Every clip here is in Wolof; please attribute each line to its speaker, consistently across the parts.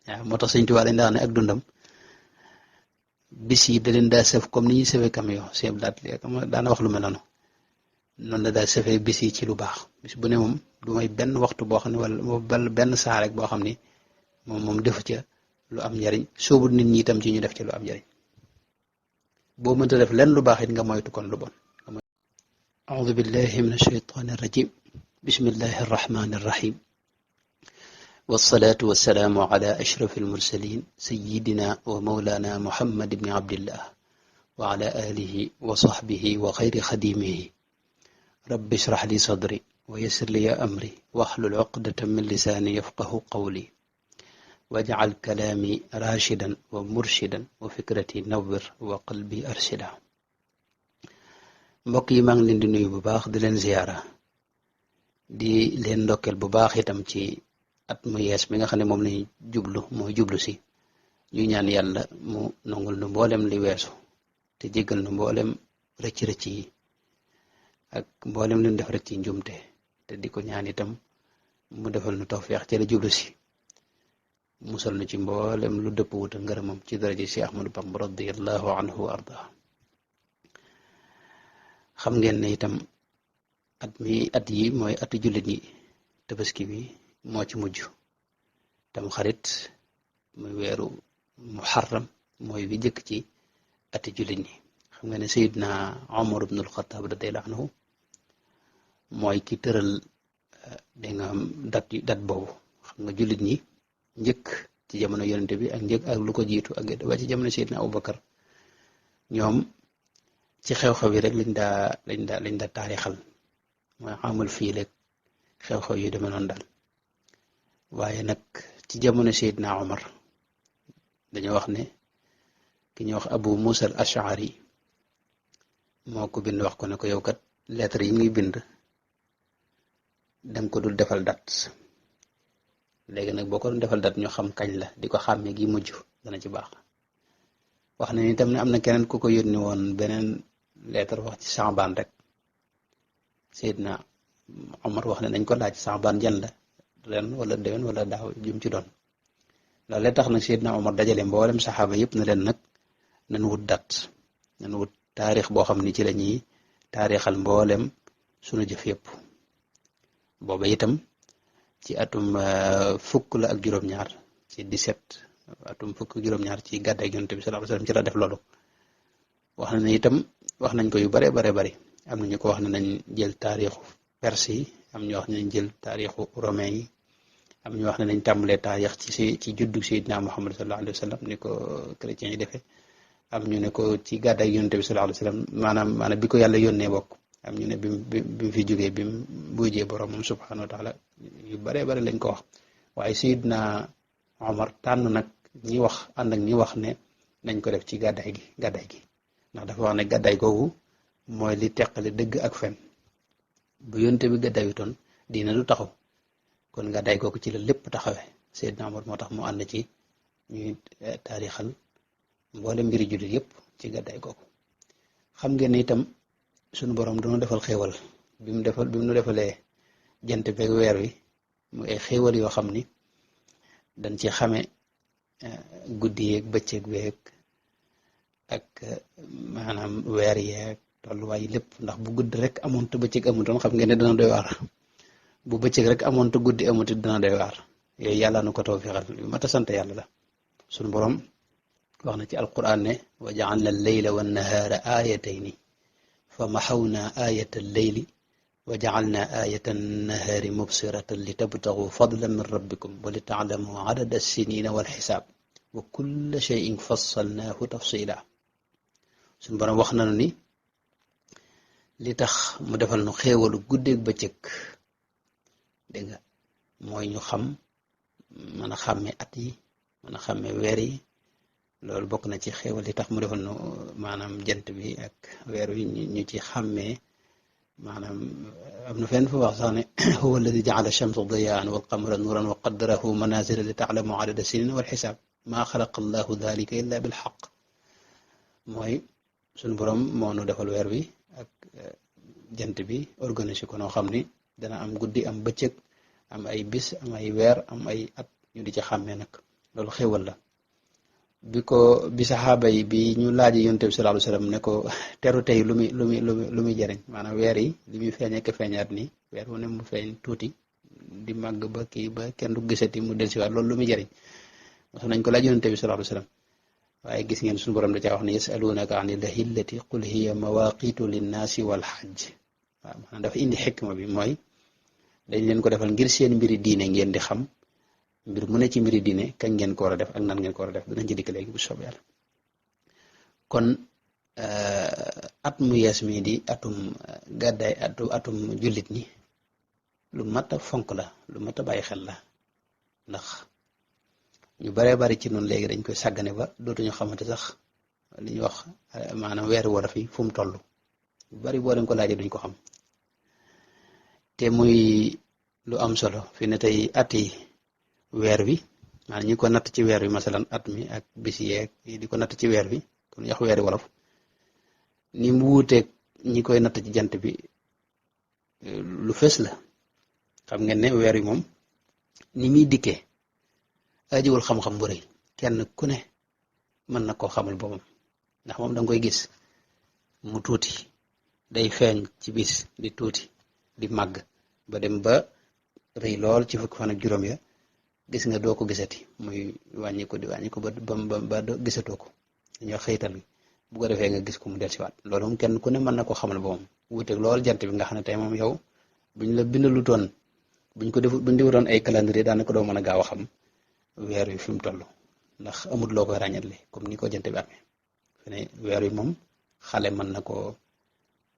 Speaker 1: waaw moo tax Sëñ Tuubaa dañ daa ne ak dundam bis yi da leen daa sëf comme ni ñuy sëfee camion sëñ daat daana wax lu mel noonu la daa sëfee bis yi ci lu baax bis bu ne moom du may benn waxtu boo xam ne wala benn saa rek boo xam ni moom defu ca lu am njariñ soobu nit ñi itam ci ñu def ci lu am njariñ boo mënta def lenn lu baax it nga moytu kon lu bon أعوذ بالله من الشيطان الرجيم بسم الله الرحمن الرحيم والصلاة والسلام على أشرف المرسلين سيدنا ومولانا محمد بن عبد الله وعلى آله وصحبه وخير خديمه رب اشرح لي صدري ويسر لي أمري واحلل عقدة من لساني يفقه قولي واجعل كلامي راشدا ومرشدا وفكرتي نور وقلبي أرشدا mbokk yi maa ngi leen di nuyu bu baax di leen ziyaara di leen ndokkeel bu baax itam ci at mu yees mi nga xam ne moom lañuy mooy jublu si ñu ñaan yàlla mu nangul nu mboolem li weesu te jéggal nu mboolem rëcc-rëcc yi ak mboolem lu ñu def rek ci njumte te di ko ñaan itam mu defal nu tawfeex ci la jublu si musal nu ci mboolem lu dëpp wuta ngërëmam ci daraja si Ahmadu Bamba radiyallahu anhu wa arda xam ngeen ne itam at yi mooy atu jullit ñi tabaski bi moo ci mujj tam xarit muy weeru muharram mooy bi jëkk ci ati jullit ñi xam nga ne Seydina Omar ibnul Xattaab radiyallaahu anhu mooy ki tëral da nga am dat boobu xam nga jullit ñi njëkk ci jamono yonente bi ak njëkk ak lu ko jiitu ak ba ci jamono Seydina Abubakar ñoom ci xew-xew yi rek lañ daa taarixal mooy amul fii rek xew-xew yu demee noonu daal waaye nag ci jamono Seydina Omar dañoo wax ne ki ñuy wax Abu Musa al Ash'ari moo ko bind wax ko ne ko yow kat lettre yi muy bind danga ko dul defal dat léegi nag boo ko doon defal dat ñu xam kañ la di ko xàmme gi mujj dana ci baax wax na ni itam ne am na keneen ku ko yónni woon beneen lettre wax ci Saabaan rek Seydina Omar wax ne nañ ko laaj Saabaan jan la ren wala déwén wala daaw jum ci doon loolu tax nag Seydina Omar dajale mboolem saxaaba yëpp na leen nag nañ wut dat nañ wut taarix boo xam ni ci la ñuy taarixal mboolem sunu jëf yëpp booba itam ci atum fukk la ak juróom-ñaar ci 17 atum fukk juróom-ñaar ci gàddaay Yonent bi sallallahu alayhi wasallam ci la def loolu wax na ne itam wax nañ ko yu bare bari am na ñu ko wax ne nañ jël taarixu perse yi am ñu wax ne nañ jël taarixu romain yi am ñu wax ne nañ tàmbalee taarix ci juddu Seydina Muhammad sallallahu alayhi wasallam ni ko chrétiens yi defee am ñu ne ko ci gàddaay Yonent bi sallallahu alayhi wasallam maanaam bi ko yàlla yónnee bokk am ñu ne bi mu fi jógee bi mu bujjee boromam subhanahu wa taala yu bare lañ ko wax waaye Seydina Omar tànn nag ñi wax ànd ak ñi wax ne nañ ko def ci gàddaay gi ndax dafa wax ne gàddaay googu mooy li teqale dëgg ak fen bu yonte bi gàddaayutoon diina du taxaw kon gàddaay googu ci la lépp taxawee Seydina Omar moo tax mu ànd ci ñuy taarixal mboole mbiri jullit yëpp ci gàddaay googu xam ngeen ne itam suñu borom dañoo defal xéewal bi mu nu defalee jant beeg weer wi mu ay xéewal yoo xam ni dañ ci xame guddi yeeg bëccëg beeg ak maanaam weer yeeg tolluwaay lépp ndax bu guddi rek amoon te bëccëg amutoon xam ngeen ne dana doy waar bu bëccëg rek amoon te guddi amuti dana doy waar yooyu yàlla nu ko tawfiixal yu mat a sant yàlla la suñu borom wax na ci alquran ne wa ja'alna al-layla wan-nahaara aayatayni fa maxawna aayata al-layli wa ja'alna aayata an-nahaari mubsiratan li tabtagu fadlan min rabbikum wa li ta'lamu adada as-sinina wal xisaab wa kulla shay'in fassalnaahu tafsila suñu borom wax nañu ni li tax mu defal nu xéewalu guddeeg bëccëg dégg nga mooy ñu xam mën a xàmme at yi mën a xàmme weer yi loolu bokk na ci xéewal li tax mu defal nu maanaam jant bi ak weer wi ñu ci xàmmee maanaam am na fenn fu wax sax ne huwa alladi ja'ala ash-shamsa diya'an wal qamara nuuran wa qaddarahu manazila li ta'lamu adada as-sinina wal xisaab maa xalaqa allahu dhalika illa bil haqq mooy suñu borom moo nu defal weer wi ak jant bi organisé ko noo xam ni dana am guddi am bëccëg am ay bis am ay weer am ay at ñu di ci xàmmee nag loolu xéwal la. bi saxaaba yi bi ñu laaj yonent bi sallallahu alayhi wasallam ne ko teru tey lu muy jëriñ maanaam weer yi li muy feeñee ke feeñaat nii weer wu ne mu feeñ tuuti di màgg ba kii ba kenn du gisati mu dellusiwaat loolu lu muy jëriñ wax nañ ko laaj yonent bi sallallahu alayhi wasallam waaye gis ngeen suñu borom da caa wax ne yasalunaka anil ahillati qul hiya mawaqitu linnaasi wal hajj waaw maanaam dafa indi xikma bi mooy dañ leen ko defal ngir seen mbiri diine ngeen di xam mbir mu ne ci mbiri diine kañ ngeen ko war a def ak nan ngeen ko war a def dinañ ci dikk léegi bu soobee yàlla kon at mu yees mii di atum gàddaay atum jullit ñi lu mat a fonk la lu mat a bàyyi xel la ndax ñu baree bari ci noonu léegi dañ koy sàggane ba dootuñu xamante sax li ñuy wax maanaam weeru wolof yi fu mu toll lu bari boo leen ko laajee duñ ko xam te muy lu am solo fi ne tey at yi weer wi maanaam ñi ko natt ci weer wi masalan at mi ak bis yeeg di ko natt ci weer wi kon yax weeri wolof ni mu wuuteeg ñi koy natt ci jant bi lu fës la xam ngeen ne weer wi moom ni muy dikkee ajiwul xam-xam bu rëy kenn ku ne mën na koo xamal boppam ndax moom danga koy gis mu tuuti day feeñ ci bis di tuuti di màgg ba dem ba rëy lool ci fukki fan ak juróom ya gis nga doo ko gisati muy wàññi ko di wàññi ko ba gisatoo ko dañoo xëytal gi bu ko defee nga gis ko mu dellusiwaat loolu moom kenn ku ne mën na ko xamal boppam wuuteeg lool jant bi nga xam ne tey moom yow buñ la bindalutoon buñ defutoon ay calendrier daanaka doo mën a gaaw a xam weer wi fi mu toll ndax amut loo koy ràññatle comme ni ko jant bi amee fi ne weer wi moom xale mën na ko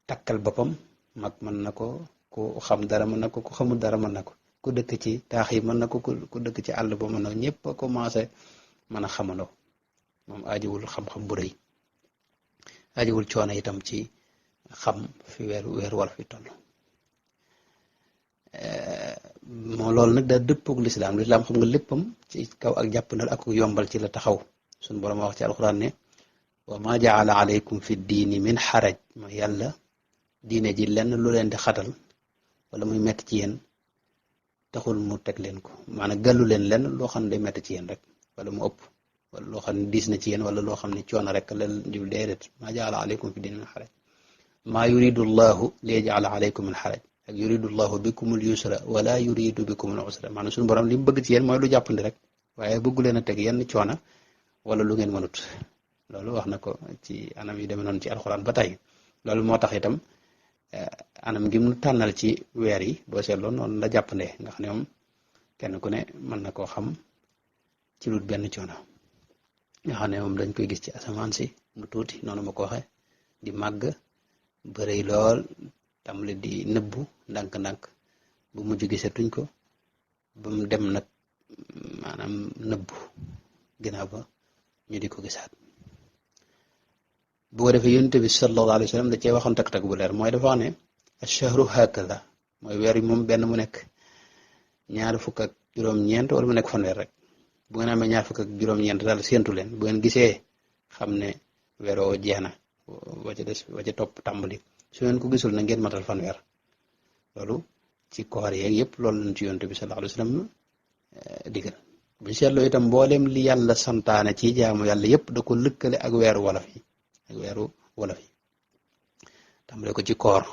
Speaker 1: takkal boppam mag mën na ko ku xam dara mën na ko ku xamul dara mën na ko ku dëkk ci taax yi mën na ko ku dëkk ci àll ba mën na ñëpp a commencé mën a xamandoo moom ajiwul xam-xam bu rëy ajiwul coono itam ci xam fi weer wala fi toll moo loolu nag daa dëppook lislaam xam nga léppam ci kaw ak jàppandal ak yombal ci la taxaw suñu borom wax ci alxuraan ne wa ma jaala alaykum fi diini min xaraj ma yàlla diine ji lenn lu leen di xatal wala muy metti ci yéen taxul mu teg leen ko maanaam gàllu leen lenn loo xam ne day metti ci yéen rek wala mu ëpp wala loo xam ne diis na ci yéen wala loo xam ne coono rek la jul déedéet maa jaala alaykum fi diini min xaraj maa yuridu llahu li yajala alaykum min xaraj ak yuridu llahu bikumul yusra wala yuridu bikumul usra maanaam suñu borom li mu bëgg ci yéen mooy lu jàppandi rek waaye bëggu leen a teg yenn coono wala lu ngeen mënut loolu wax na ko ci anam yi demee noonu ci alxuraan ba tey loolu moo tax itam anam gi mu tànnal ci weer yi boo seetloo noonu la jàppandee nga xam ne moom kenn ku ne mën na koo xam ci lu benn coono nga xam ne moom dañ koy gis ci asamaan si mu tuuti noonu ma ko waxe di màgg bërëy lool tàmbali di nëbbu ndànk-ndànk bu mujj gisatuñ ko ba mu dem nag maanaam nëbbu ginnaaw ba ñu di ko gisaat bu ko defee yonent bi sallallahu alayhi wa sallam da cee waxoon tak-tak bu leer mooy dafa wax ne ash-shahru hakada mooy weer yi moom benn mu nekk ñaar fukk ak juróom-ñeent wala mu nekk fanweer rek bu ngeen amee ñaar fukk ak juróom-ñeent daal séentu leen bu ngeen gisee xam ne weer woo jeex na wa ca topp tàmbali su ngeen ko gisul na ngeen matal fanweer loolu ci koor yeeg yëpp loolu lañ ci yonent bi sallallahu alayhi wa sallam digal bu ñu seetloo itam mboolem li yàlla santaane ci jaamu yàlla yëpp da ko lëkkale ak weeru wolof yi tàmbale ko ci koor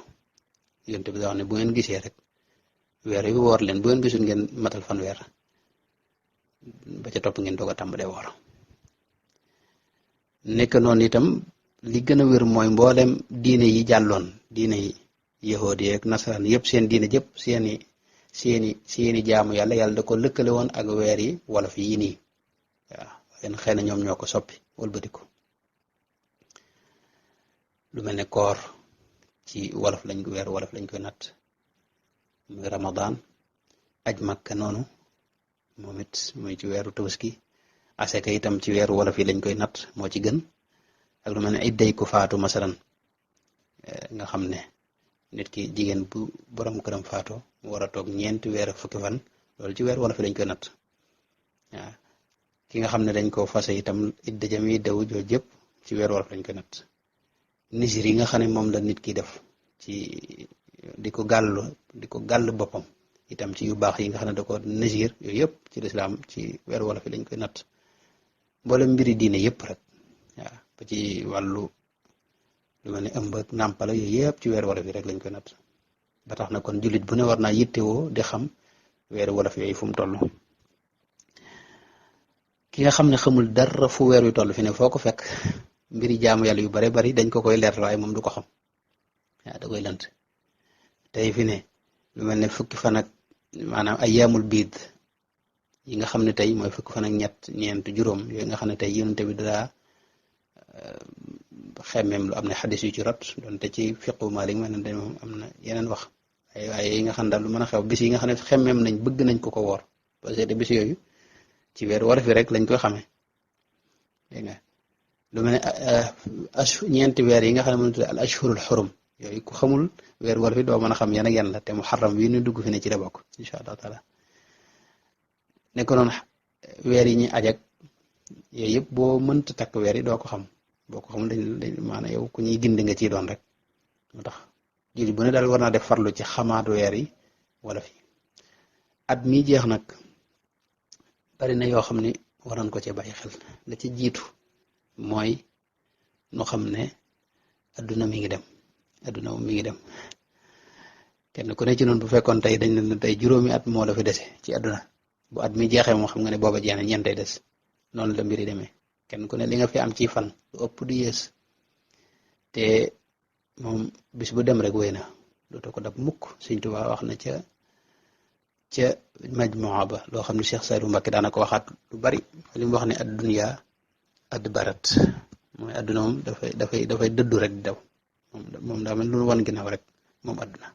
Speaker 1: yonent bi da wax ne bu ngeen gisee rek weer yi woor leen bu ngeen gisul ngeen matal fanweer ba ca topp ngeen doog a tàmbalee woor nekk noonu itam li gën a wér mooy mboolem diine yi jàlloon diine yi yahoodi ak nasaraan yëpp seen diine jëpp seeni jaamu yàlla da ko lëkkale woon ak weer yi wolof yi nii waaw xëy na ñoom ñoo ko soppi wëlbatiku lu mel ne koor ci weer wolof lañ koy natt muy Ramadan aj Makka noonu moom it muy ci weeru Tabaski aseka itam ci weeru wolof yi lañ koy natt moo ci gën ak lu mel ne idday ku faatu masalan nga xam ne nit ki jigéen bu borom këram faatoo mu war a toog ñeenti weer ak fukki fan loolu ci weer wolof yi lañ koy natt waaw ki nga xam ne dañ ko fase itam idda jam yi daw jooju yëpp ci weer wolof lañ koy natt nisir yi nga xam ne moom la nit ki def ci di ko gàll boppam itam ci yu baax yi nga xam ne da ko nisir yooyu yëpp ci lislaam ci weer wolof yi lañ koy natt mboolem mbiri diine yëpp rek waaw ba ci wàllu lu mel ne ëmb ak nàmpala yooyu yëpp ci weeru wolof yi rek lañ koy natt ba tax na kon jullit bu ne war naa yittewoo di xam weeru wolof yooyu fu mu toll. ki nga xam ne xamul dara fu weer wi toll fi ne foo ko fekk mbiri jaamu yàlla yu bare bari dañ ko koy leer waaye moom du ko xam waaw da koy lënt tey fi ne lu mel ne fukki fan ak maanaam ay yaamul biid yi nga xam ne tey mooy fukki fan ak ñett ñeent juróom yooyu nga xam ne tey yonent bi daa xemmeem lu am na xadis yu ci rot doonte ci fiqu Maalik mel na moom am na yeneen wax waaye yi nga xam daal lu mën a xew bis yi nga xam ne xemmeem nañ bëgg nañ ko ko woor parce que bis yooyu ci weer wolof yi rek lañ koy xamee dégg nga lu mel ne ñeenti weer yi nga xam ne mënut al ashhurul xurum yooyu ku xamul weer wolof yi doo mën a xam yan ak yan la te muharram wi ñu dugg fi ne ci la bokk incha allah taala nekk noonu weer yi ñuy ajak yooyu yëpp boo mënta takk weer yi doo ko xam boo ko xamul dañ maanaam yow ku ñuy gindi nga ciy doon rek moo tax jullit bu ne daal war naa def farlu ci xamaat weer yi wolof yi at mi jeex nag bari na yoo xam ne war nañ ko cee bàyyi xel la ci jiitu mooy nu xam ne adduna mi ngi dem adduna moom mi ngi dem kenn ku ne ci noonu bu fekkoon tey dañ ne tey juróomi at moo la fi dese ci adduna bu at mi jeexee moo xam nga ne booba jeex na ñeentay des noonu la mbiri demee kenn ku ne li nga fi am ci fan lu ëpp du yées te moom bis bu dem rek wéy na dootoo ko dab mukk Sëñ Tuubaa wax na ca majmuwa ba loo xam ne Cheikh Saydou Mbacké daana ko waxaat lu bari li mu wax ne ad-dunya adbarat mooy adduna moom dafay dëddu rek di daw moom daa mel lu wan ginnaaw rek moom adduna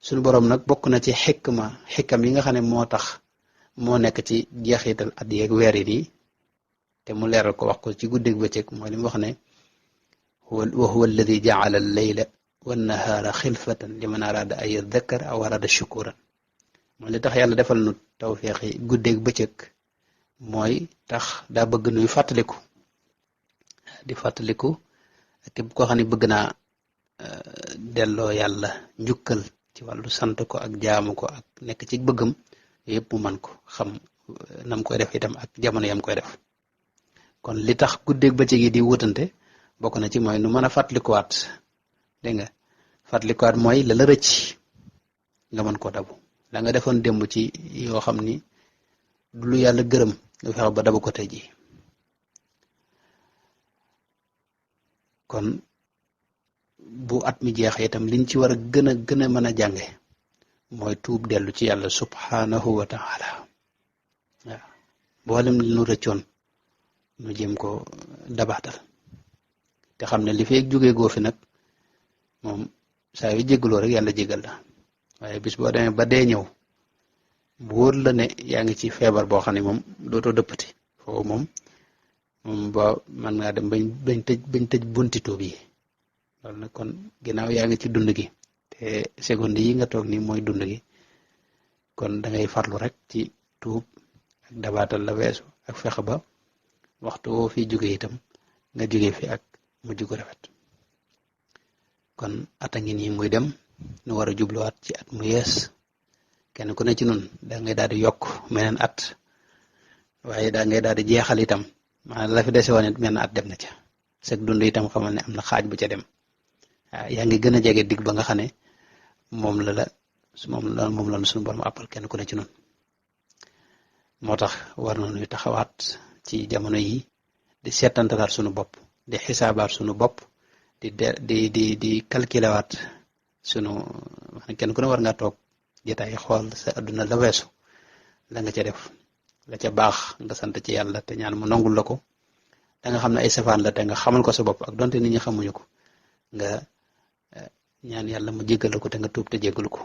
Speaker 1: suñu boroom nag bokk na ci xikam yi nga xam ne moo tax moo nekk ci jeexital at yeeg weer yi nii te mu leeral ko wax ko ci guddeeg bëccëg mooy li mu wax ne wa huwa alladi jaala al-layla wan-nahaara xilfatan liman araada an yadhakkara aw araada shukuran mooy li tax yàlla defal nu tawfeexi guddeeg bëccëg mooy tax daa bëgg nuy fàttaliku di fàttaliku ak képp koo xam ne bëgg naa delloo yàlla njukkal ci wàllu sant ko ak jaamu ko ak nekk ci bëggam yëpp mu man ko xam nam koy def itam ak jamono yam koy def kon li tax guddeeg bëccëg yi di wutante bokk na ci mooy nu mën a fàttalikuwaat dégg nga fàttalikuwaat mooy la rëcc nga mën koo dabu la nga defoon démb ci yoo xam ni du lu yàlla gërëm nga fexe ba dabu ko tey ji kon bu at mi jeexee itam liñ ci war a gën a mën a jànge mooy tuub dellu ci yàlla subhanahu wa taala waaw mboolem li nu rëccoon nu jéem ko dabaatal te xam ne li feek jógee goo fi nag moom saa yu jéggaloo rek yàlla jéggal la waaye bis boo demee ba dee ñëw bu wóor la ne yaa ngi ci feebar boo xam ne moom dootoo dëppati foofu moom ba man ngaa dem bañ tëj bunti tuub yi loolu nag kon ginnaaw yaa ngi ci dund gi te seconde yi nga toog nii mooy dund gi kon da ngay farlu rek ci tuub ak dabaatal la weesu ak fexe ba waxtu woo fi jóge itam nga jóge fi ak mujj gu rafet kon ata ngi nii muy dem nu war a jubluwaat ci at mu yees kenn ku ne ci nun da ngay daal di yokk meneen at waaye da ngay daal di jeexal itam maanaam la fi dese woon it menn at dem na ca sag dund itam xamal ne am na xaaj bu ca dem waaw yaa ngi gën a jege digg ba nga xam ne moom la suñu borom àppal kenn ku ne ci nun moo tax war na nuy taxawaat ci jamono yi di seetantalaat suñu bopp di xisaabaat suñu bopp di calculer waat sunu kenn ku ne war nga toog jotaay xool sa adduna la weesu la nga ca def la ca baax nga sant ci yàlla te ñaan mu nangul la ko da nga xam ne ay safaan la te nga xamal ko sa bopp ak donte nit ñi xamuñu ko nga ñaan yàlla mu jéggal ko te nga tuub te jéggalu ko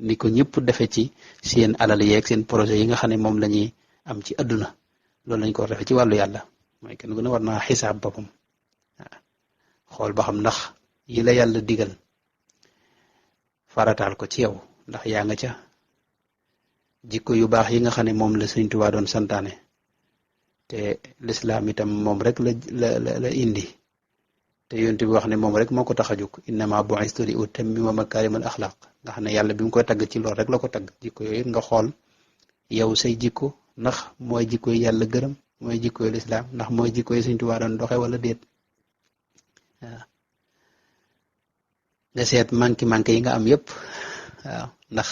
Speaker 1: ni ko ñëpp defee ci seen alal yeeg seen projet yi nga xam ne moom la ñuy am ci adduna loolu lañ ko war defee ci wàllu yàlla mooy kenn ku ne war naa xisaab boppam waaw xool ba xam ndax yi la yàlla digal farataal ko ci yow ndax yaa nga ca jikko yu baax yi nga xam ne moom la Sëñ Tuubaa doon santaane te lislaam itam moom rek la indi te yonent bi wax ne moom rek moo ko tax a jóg innama bu'istu li utammima makaarimal axlaaq nga xam ne yàlla bi mu koy tagg ci loolu rek la ko tagg jikko yooyu nga xool yow say jikko ndax mooy jikko yi yàlla gërëm mooy jikkoy lislaam ndax mooy jikkoy Sëñ Tuubaa doon doxe wala déet waaw nga seet manki yi nga am yépp waaw ndax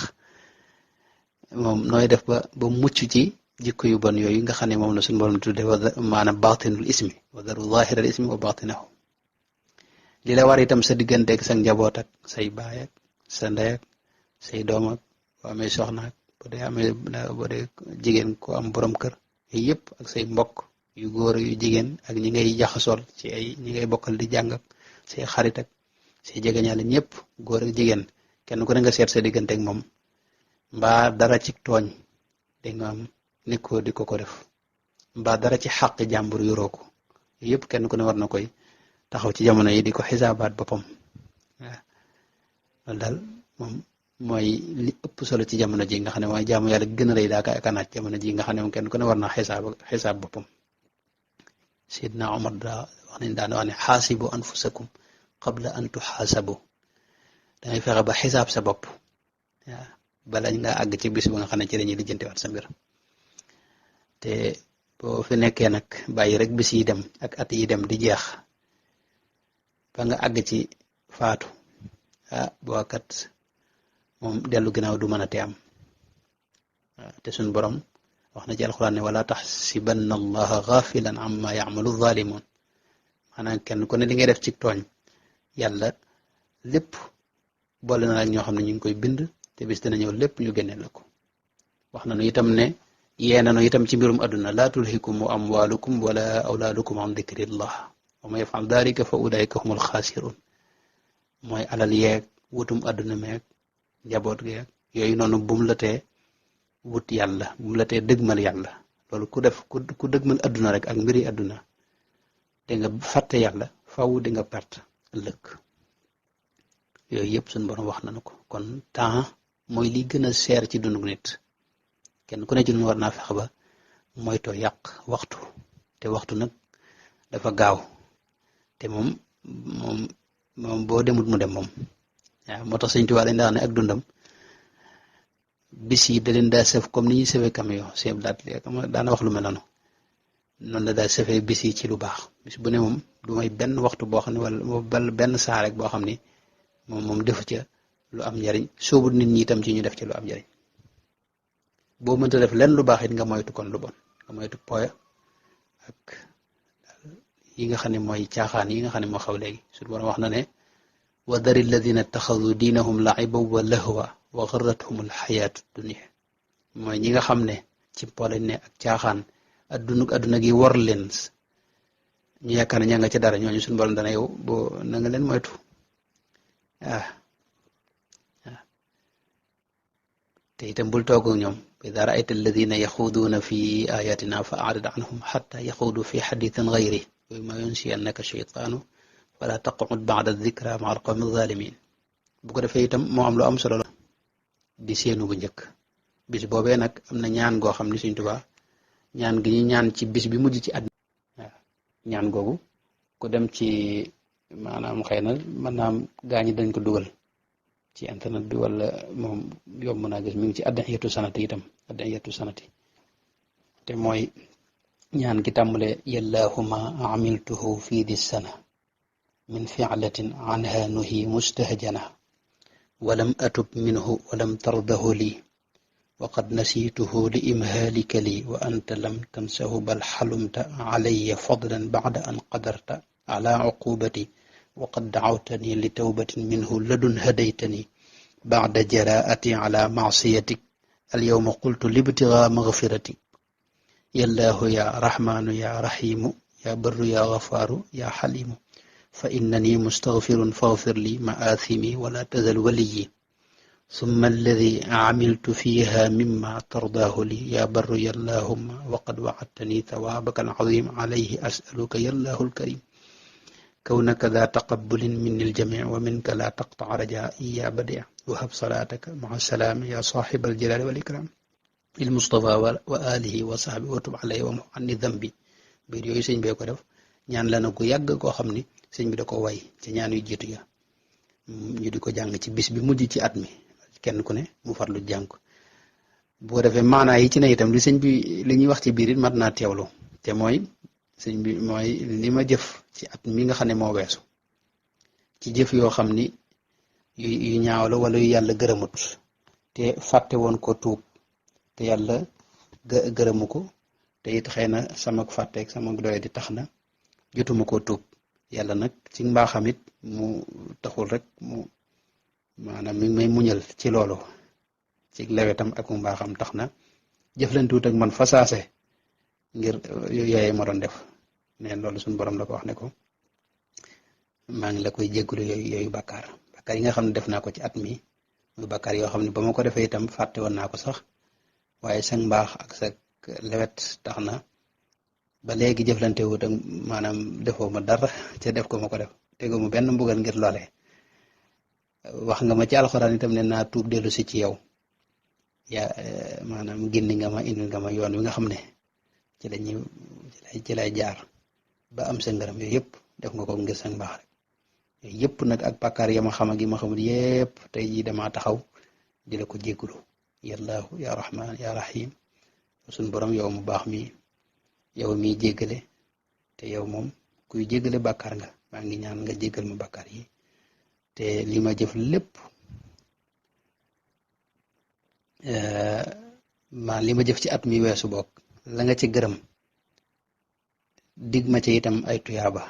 Speaker 1: moom nooy def ba mucc ci jikko yu bon yooyu nga xam ne moom la suñu borom tudde maanaam baatinul ismi wa daru zaahiral ismi wa baatinahu li la war itam sa digganteeg sa njaboot ak say baay ak sa ndey ak say doom ak boo amee soxna ak boo dee jigéen ko am borom kër yooyu yëpp ak say mbokk yu góor yu jigéen ak ñi ngay jaxasool ci ñi ngay bokkal di jàng ak say xarit ak say jegeñaale ñëpp góor ak jigéen kenn ku ne nga seet sa digganteeg moom mbaa dara ci tooñ da nga am nekkoo di ko def mbaa dara ci xàq jàmbur yoroo ko yëpp kenn ku ne war na koy taxaw ci jamono yi di ko xisaabaat boppam waaw loolu daal moom mooy li ëpp solo ci jamono ji nga xam ne mooy jaamu yàlla gën a rëy daa kanaat jamono ji nga xam ne moom kenn ku ne war naa xisaab boppam Seydina Omar daa wax nañ daan wax ne xaasibu anfusakum qabla an tuxaasabu dangay fexe ba xisaab sa bopp waaw bala nga àgg ci bis ba nga xam ne ci lañuy lijjantiwaat sa mbir te boo fi nekkee nag bàyyi rek bis yi dem ak at yi dem di jeex ba nga àgg ci faatu boo kat moom dellu ginnaaw du mën a te am te suñ borom wax na ci alxuraan ne wala taxsibanna allaha gaafilan amma yacmalu zaalimuun maanaam kenn ku ne li ngay def ci tooñ yàlla lépp boole na ak ñoo xam ne ñu ngi koy bind te bis dina ñëw lépp ñu génneel la ko wax nañu itam ne yeenanu itam ci mbirum àdduna laa tulhikum amwaalukum wala awlaadukum an dikrillah wa man yafal dalika fa ulaika humul xaasirun mooy alal yeeg wutum àdduna meeg njaboot geeg yooyu noonu bu mu la tee wut yàlla bu mu la tee dëgmal yàlla loolu ku dëgmal àdduna rek ak mbiri àdduna di nga fàtte yàlla faw di nga perte ëllëg yooyu yëpp suñu borom wax nañu ko kon temps mooy li gën a seer ci dundu nit kenn ku ne ci ñun war naa fexe ba moytoo yàq waxtu te waxtu nag dafa gaaw te moom boo demut mu dem moom waaw moo tax Sëñ Tuubaa dañ daa ne ak dundam bis yi da leen daa sëf comme ni ñuy sëfee camion sëf daana wax lu mel noonu la daa sëfee bis yi ci lu baax bis bu ne moom du may benn waxtu boo xam ne wala benn saa rek boo xam ni moom defu ca lu am njariñ sóobut nit ñi itam ci ñu def ci lu am njariñ boo mënta def lenn lu baax it nga moytu kon lu bon nga moytu poya ak yi nga xam ne mooy caaxaan yi nga xam ne moo xaw léegi suñu borom wax na ne wa dari alladina taxadu diinahum laiba wa lahwa wa garrathum alxayaatu dunia mooy ñi nga xam ne ci polañ ne ak caaxaan adduna gi war leen ñu yaakaar ne ña nga ci dara ñooñu suñu borom dana yow boo na nga leen moytu te itam bul toog ak ñoom wa idaa raayta alladina yaxuuduuna fi ayatina fa arid anhum xatta yaxuudu fi xadithin gayri wa imma yunsiyannaka sheytaanu fala taqud bada dikra maa alqawmi zalimin bu ko defee itam moo am lu am solo la di seenu bu njëkk bis boobee nag am na ñaan goo xam ne Sëñ Tuubaa ñaan gi ñu ñaan ci bis bi mujj ci at waaw ñaan googu ku dem ci maanaam xëy na mën naa am gaañi dañ ko dugal ci internet bi wala moom yomb naa gis mi ngi ci addiyatu sanati itam addiyatu sanati te mooy ñaan gi tàmbale yallahuma amiltuhu fi di sana min fi'latin anha nuhi mustahjana walam atub minhu walam tardahu li waqad nasituhu li imhalika li wa anta lam tansahu bal xalumta alayya fadlan bacda an qadarta ala uqubati waqad dacawtani li tawbatin minhu ladun hadaytani bacda jaraati ala macsiyatik alyawma qultu libtigaa magfiratik yallaahu ya raxmaanu ya raxiimu ya barru ya gafaaru ya xaliimu fa innani mustagfirun faghfir li ma'aathimi wala tazal waliyi summa alladi camiltu fiiha mimma tardaahu li ya barru yallaahumma waqad wacadtani thawaabaka alcaziim calayhi as'aluka yallaahu alkarim كونك ذا تقبل مني الجميع ومنك لا تقطع رجائي يا بديع وهب صلاتك مع السلام يا صاحب الجلال والإكرام المصطفى وآله وصحبه وتب عليه ومحو عني ذنبي biir yooyu sëñ bee ko def ñaan la na ko yàgg koo xam ni sëñ bi da ko way ci ñaan yu jiitu ya ñu di ko jàng ci bis bi mujj ci at mi kenn ku ne mu farlu jàng boo defee maanaa yi ci ne itam li sëñ bi li ñuy wax ci biir it mat naa teewlu te mooy sëñ bi mooy li ma jëf ci at mi nga xam ne moo weesu ci jëf yoo xam ni yu ñaaw la wala yu yàlla gërëmut te fàtte woon ko tuub te yàlla gërëmu ko te it xëy na sama fàtte ak sama doye di tax na jotuma koo tuub yàlla nag ci mbaaxam it mu taxul rek mu maanaam mi ngi may muñal ci loolu ci lewetam ak mu mbaaxam tax na jëflantuwut ak man fasaase ngir yooyee ma doon def neen loolu suñu borom la ko wax ne ko maa ngi la koy jéggulu yooyu bàkkaar yi nga xam ne def naa ko ci at mi muy bàkkaar yoo xam ne ba ma ko defee itam fàtte woon naa ko sax waaye sa mbaax ak sa lewet tax na ba léegi jëflante wut ak maanaam defoo ma dara ca def ko ma ko def tegoo mu benn mbugal ngir loole wax nga ma ci alxuraan itam ne naa tuub dellu si ci yow yaa maanaam gindi nga ma indi nga ma yoon wi nga xam ne ci lay jaar ba am sa ngërëm yooyu yëpp def nga ko ngir sa mbaax rek yooyu yëpp nag ak bàkkaar ya ma xam ak yi ma xamul yëpp tey jii damaa taxaw di la ko jéggulu yallaahu ya rahman ya rahim suñ borom yow mu baax mi yow miy jéggale te yow moom kuy jéggale bàkkaar nga maa ngi ñaan nga jéggal ma bàkkaar yi te li ma jëf lépp li ma jëf ci at mi weesu bokk la nga ci gërëm dig ma ci itam ay tuyaaba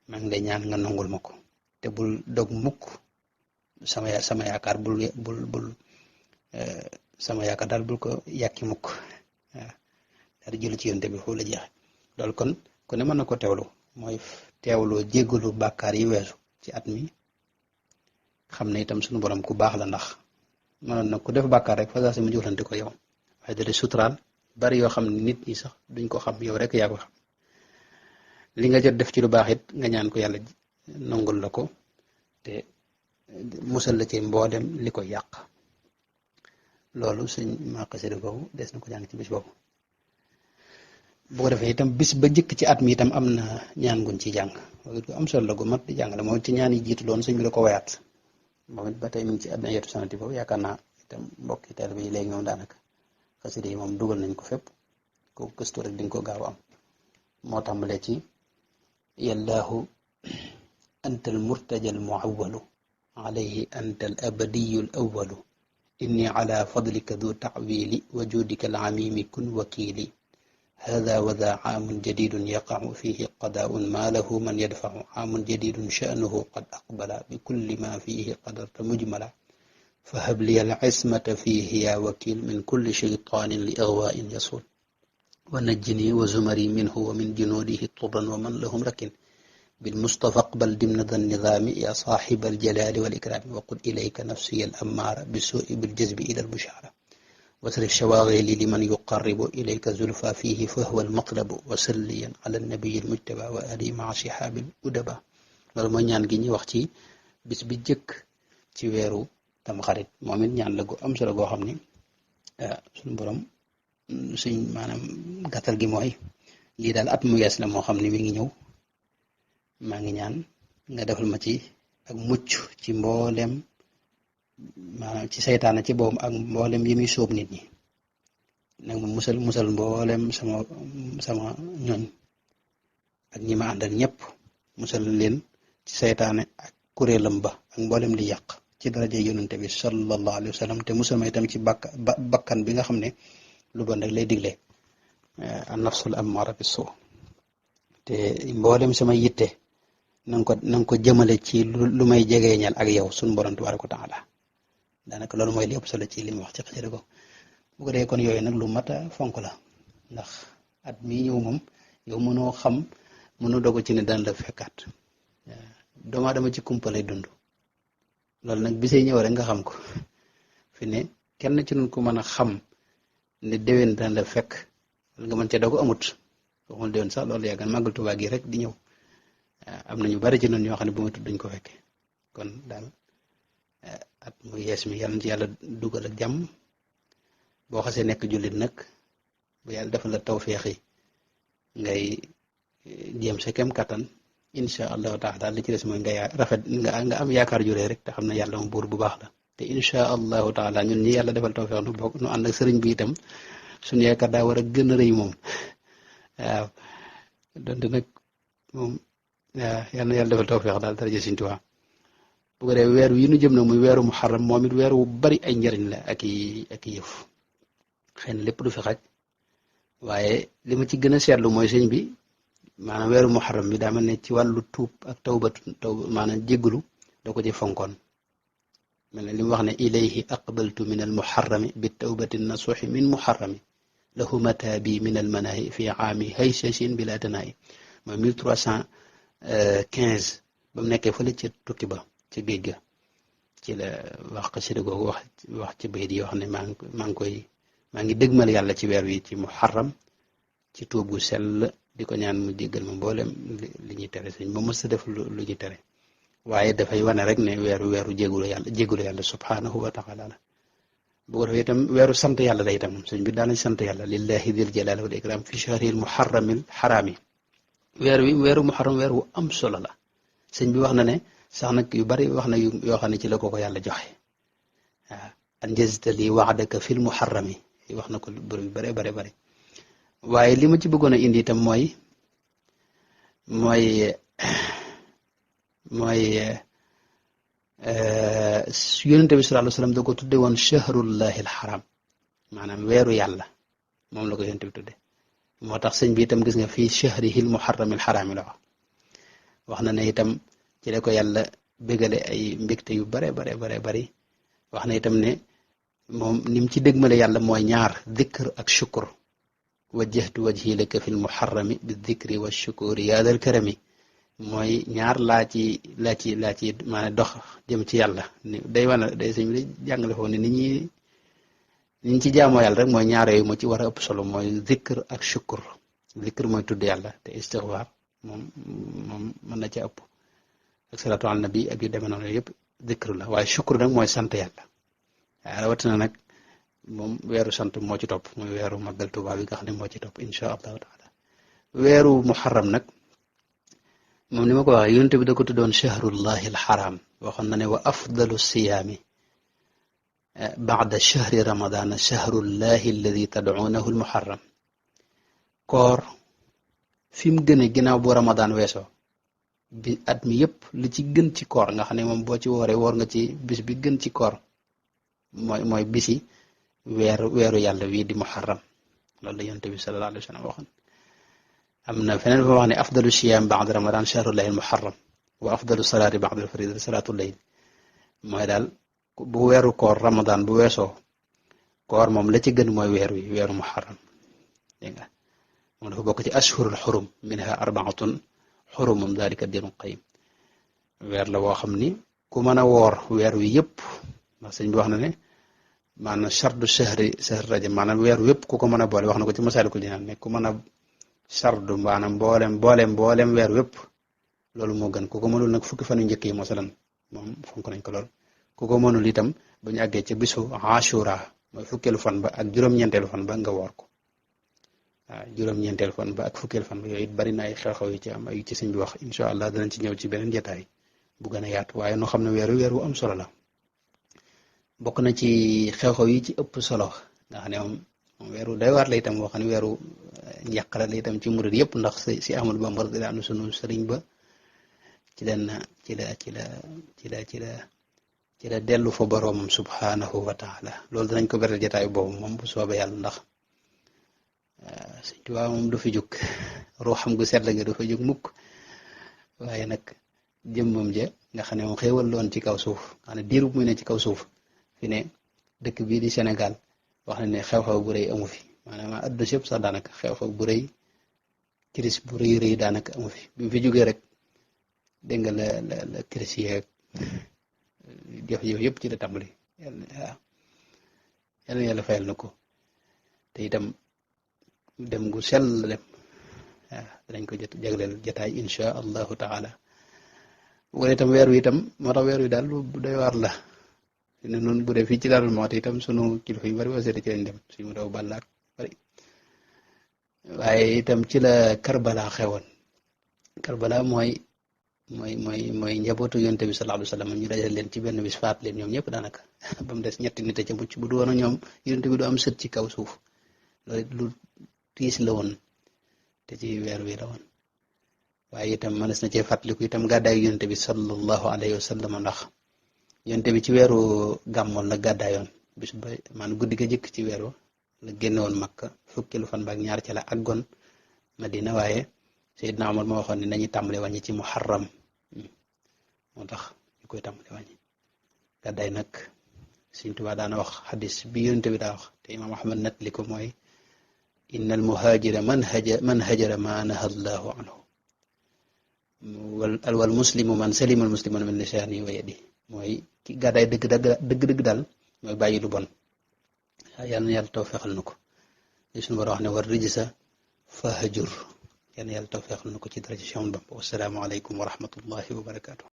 Speaker 1: maa ngi lay ñaan nga nangul ma ko te bul dog mukk sama yaakaar bul sama yaakaar daal bul ko yàkki mukk waaw daal di jëlu ci yonte bi foofu la jeexe loolu kon ku ne mën na ko teewlu mooy teewloo jéggalu bàkkaar yi weesu ci at mi xam ne itam suñu borom ku baax la ndax mënoon nag ku def bàkkaar rek fa saa si mu jëflante ko yow waaye da di suturaal bari yoo xam ne nit ñi sax duñ ko xam yow rek yaa ko xam li nga jot def ci lu baax it nga ñaan ko yàlla nangul la ko te musal la ci mboolem li ko yàq loolu suñ maqasida boobu des na ko jàng ci bis boobu bu ko defee itam bis ba jëkk ci at mi itam am na ñaan guñ ci jàng ko am solo la gu mat di jàng la moom ci ñaan yi jiitu loon suñ bi da ko wayaat moom it ba tey mi ngi ci àddina yetu sanati boobu yaakaar naa itam mbokki teel bi léegi moom daanaka xasida yi moom dugal nañ ko fépp ko gëstu rek di nga ko gaaw am moo tàmbalee ci yallaahu anta al murtaja al muawwalu alayhi anta al abadiyu al awwalu inni ala fadlika du ta'wili wa judika al amimi kun wakili هذا وذا عام جديد يقع فيه قضاء ما له من يدفع عام جديد شأنه قد أقبل بكل ما فيه قدرت مجملا فهب لي العصمة فيه يا وكيل من كل شيطان لإغواء يصول ونجني وزمري منه ومن جنوده طرا ومن لهم ركن بالمصطفى اقبل ضمن ذا النظام يا صاحب الجلال والإكرام وقل إليك نفسي الأمارة بالسوء بالجذب إلى البشارة واصرف شواغلي لمن يقرب إليك زلفى فيه فهو المطلب وسليا على النبي المجتبى وآله مع صحاب الأدباء loolu mooy ñaan gi ñuy wax ci bis bi jëkk ci weeru tamxarit moom it ñaan la gu am solo goo xam ni suñu borom suñ maanaam gàttal gi mooy lii daal at mu yees la moo xam ne mi ngi ñëw maa ngi ñaan nga defal ma ci ak mucc ci mboolem maanaam ci seytaane ci boobu ak mboolem yi muy sóob nit ñi nag ma musal mboolem sama ñooñ ak ñi ma àndal ñëpp musal leen ci seytaane ak kuréelam ba ak mboolem li yàq ci daraje yonente bi sallallahu alayhi wa sallam te musal ma itam ci bakkan bi nga xam ne lu bon rek lay digle an nafsul ammaara bi suu te mboolem sama yitte na nga ko jëmale ci lu may jegeeñal ak yow suñu borom tabaaraka wa taala daanaka loolu mooy li ëpp solo ci li mu wax ci xasida ko bu ko dee kon yooyu nag lu mat a fonk la ndax at mii ñëw moom yow mënoo dogu ci ne daan la fekkaat doomu aadama ci kumpa lay dund loolu nag bisee ñëw rek nga xam ko fi ne kenn ci nun ko mën a xam ne déwén daan la fekk wala nga mën ca dogu amut waxul déwén sax loolu yàggan màggal Tuubaa gi rek di ñëw am na ñu bari ci noonu ñoo xam ne bu ma tudd dañ ko fekke kon daal at mu yees mi yàlla na ci yàlla dugal ak jàmm boo xasee nekk jullit nag bu yàlla defal la tawféex yi ngay jéem sa kem kattan incha allahu taala li ci des mooy nga am yaakaar juree rek te xam ne yàlla moom buur bu baax la te incha allahu taala ñun ñi yàlla defal tawféex nu bokk nu ànd ak sëriñ bi itam suñu yaakaar daa war a gën a rëy moom waaw donte nag moom waaw yal na yàlla defal tawfeex daal daraja Sëriñ Tuubaa bu ko defee weer wi nu jëm nag muy weeru muharram moom it weer wu bari ay njëriñ la ak i yëf xëy na lépp du fi xaj waaye li ma ci gën a seetlu mooy sëñ bi maanaam weeru muharram bi daa mel ne ci wàllu tuub ak taw maanaam jéggalu da ko ci fonkoon mel ne li mu wax ne ilayhi aqbaltu min al muharrami bi tawbati nasuxi min muharrami lahu mataabi min al manahi fi aami haysashin bila tanaayi mooy 1315 ba mu nekkee fële ca tukki ba ca géej ga ci la wax xasida googu wax ci bayit yi wax ne maa ngi dëgmal yàlla ci weer wi ci muharram ci tuub gu sell di ko ñaan mu jéggal ma mboolem li ñuy tere sëñ ba mës a def lu ñuy tere waaye dafay wane rek ne weeru jéggulu yàlla subhanahu wa taala la bu ko defee itam weeru sant yàlla la itam sëñ bi daanañ sant yàlla lillahi dil jalali wal ikram fi shahril muharramil xaraami weeru muharram weer wu am solo la sëñ bi wax na ne sax nag yu bari wax na yoo xam ne ci la ko yàlla joxe waaw anjazta li waxdaka fil muharrami wax na ko bëri yu bare bare waaye li ma ci bëggoon a indi itam mooy yonente bi sallallahu alayhi wasallam da ko tudde woon shahrullahi alxaram maanaam weeru yàlla moom la ko yonente bi tudde moo tax sëñ bi itam gis nga fii shahrihil muharramil xaraami la wax na ne itam ci la ko yàlla bégale ay mbégte yu bare bari wax na itam ne moom ni mu ci dégmale yàlla mooy ñaar dikr ak shukur wajjahtu wajhi laka fil muharrami bi dikri wa shukuri yaa dal karami mooy ñaar laa ci maanaam dox jëm ci yàlla day sëñ bi day jàngale foofu ne ni ñu ci jaamoo yàlla rek mooy ñaar yooyu moo ci war a ëpp solo mooy dikr ak shukur dikr mooy tudd yàlla te istixfaar moom mën na ca ëpp ak salaatu ala nabi ak yu demee noonu yëpp dikr la waaye shukur nag mooy sant yàlla waaw rawatina nag moom weeru sant moo ci topp mooy weeru màggal Tuubaa bi nga xam ne moo ci topp insha allahu taala weeru muharram nag moom ni ma ko waxee yonent bi da ko tuddoon shahrullahi alxaram waxoon na ne wa afdalu siyaami baada shahri ramadana shahrullahi alladi tadcuunahu almuharram koor fi mu gën a ginnaaw bu ramadan weesoo bi at mi yëpp li ci gën ci koor nga xam ne moom boo ci wooree woor nga ci bis bi gën ci koor mooy bisi weeru yàlla wii di muharram loolu la yonent bi sallallahu alayhi wa sallam waxoon am na feneen fa wax ne afdalu siyaam ba'da ramadan shahrullahi al-muharram wa afdalu salaati ba'da al-fariida salaatu layl mooy daal bu weeru koor ramadan bu weesoo koor moom la ci gën mooy weeru muharram dégg nga moom dafa bokk ci ashhurul xurum minha arbaatun xurumum dalika diinul qayyim weer la woo xam ni ku mën a woor weer wi yëpp ndax sëñ bi wax na ne maanaam chardu shahri rajab maanaam weer wi yëpp ku ko mën a boole wax na ko ci Masaalikul Jinaan ne ku mën a sardu maanaam mboolem weer wépp loolu moo gën ku ko mënul nag fukki fan yu njëkk yi masalan moom fonk nañ ko lool ku ko mënul itam bu ñu àggee ca bisu ashura mooy fukkeelu fan ba ak juróom-ñeenteelu fan ba nga woor ko waaw juróom-ñeenteelu fan ba ak fukkeelu fan ba yooyu it bari na ay xew-xew yu ci am ay ci sëñ bi wax incha allah danañ ci ñëw ci beneen jotaay bu gën a yaatu waaye noo xam ne weer wu am solo la bokk na ci xew-xew yi ci ëpp solo nga xam ne moom weeru day waar la itam boo xam ne weeru njàqare la itam ci murid yëpp ndax si Ahmadu Bamba di am sunu sëriñ ba ci la dellu fa boroomam subhanahu wa taala loolu danañ ko beral jotaay boobu moom bu soobee yàlla ndax Sëñ Tuubaa moom du fi jóg ruuxam gu sell nga du fa jóg mukk waaye nag jëmmam ja nga xam ne moom xéewal loon ci kaw suuf xam ne diiru muy ne ci kaw suuf fi ne dëkk bii di Sénégal wax na ne xew-xew bu rëy amu fi maanaam adduna si yëpp sax daanaka xew-xew bu rëy kiris bu rëy daanaka amu fi bi mu fi jógee rek dégg nga la kiris yeeg jëf-jëf yëpp ci la tàmbali waaw yàlla fayal na ko te itam dem gu sell la dem waaw danañ ko jagleel jataay insha allahu taala bu ko itam weer wi itam moo tax weer wi daal lu doy waar la ne noonu bu dee fii ci Daaru Muxti itam sunu kilifa yu bari waa seeti ci lañ dem suñu mu daw bàllaak bari waaye itam ci la Karbala xewoon Karbala mooy njabootu yonte bi sallallahu alayhi wa sallam ñu dajal leen ci benn bis faat leen ñoom ñëpp daanaka ba mu des ñetti nit a ca mucc bu du woon ak ñoom yonte bi du am sët ci kaw suuf loolu lu tiis la woon te ci weer wi la woon waaye itam mënees na cee fàttaliku itam gàddaayu yonte bi sallallahu alayhi wa sallam ndax yonte bi ci weeru gàmmoon la gàddaayoon bis ba maanaam guddi ga jëkk ci weeru la génne woon Makka fukkeelu fan ba ak ñaar ci la àggoon Madina waaye Seydina Omar moo waxoon ne nañu tàmbale wàññi ci muharram moo tax ñu koy tàmbale wàññi gàddaay nag Sëriñ Tuubaa daana wax xadis bi yonte bi daa wax te imaam Ahmad nettali ko mooy inna al muhaajira man hajara ma naha Allahu anhu wal muslimu man salima al muslimuna min lisaanihi wa yadihi mooy ki gàddaay dëgg daal mooy bàyyi lu bon yal na yàlla tawfeexal na ko li suñu war a wax ne war rijsa fahjur yal na yàlla tawfeexal na ko ci dara ci Cheikh Ahmadou Bamba wassalaamu aleykum wa rahmatullahi wa barakaatu.